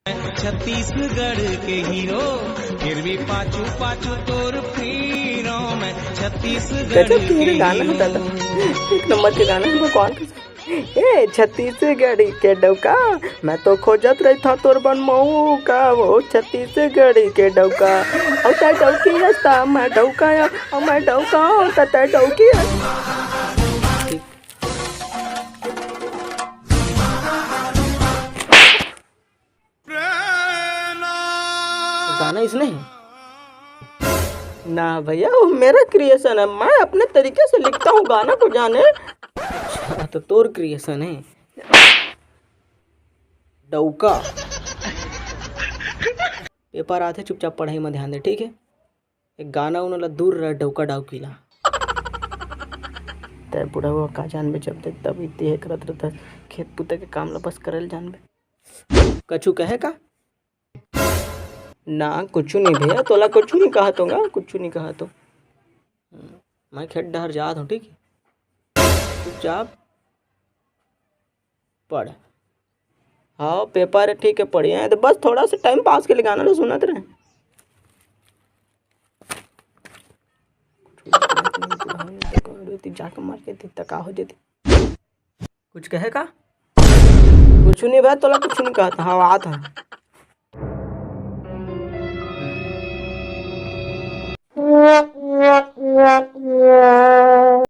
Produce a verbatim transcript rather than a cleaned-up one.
छत्तीसगढ़ के हीरो, फिर भी पाछू पाछू तोर फिरौं मैं। छत्तीसगढ़ गजब के हीरो गाना है दादा, एक नंबर के गाना है भगवान का। ए छत्तीसगढ़ के डौका, मैं तो खोजत रहिथौं तोर बर मौका, वो छत्तीसगढ़ के डौका। अउ तैं डौकी अस त मैं डौका, अउ मैं डौका अस त तैं डौकी अस। गाना इसने है? ना भैया, वो मेरा क्रिएशन है, मैं अपने तरीके से लिखता हूँ गाना को जाने। अच्छा, तो तोर क्रिएशन है डौका। पेपर आथे, चुपचाप पढ़ाई में ध्यान दे, ठीक है? एक गाना उन ला दूर रह, डौका डौकी ला। तै बुढ़वा का जानबे, जब देख तब इतिहे करत रहता, खेत पुते के काम ला बस करल जानबे। कछु कहे का? ना, कुछु नहीं भैया, तोला कुछु नहीं कहा तो गा, कुछु नहीं कहा तो। मैं खेत डहर जात हूँ, ठीक है? चुपचाप पढ़। हाँ, पेपर है, ठीक है, पढ़िए। तो बस थोड़ा सा टाइम पास के लिए गाना लो सुनत रहे। जाके मार के देता, का हो जाती? कुछ कहे का? कुछ नहीं भाई, तोला कुछ नहीं कहता। हाँ, आत है।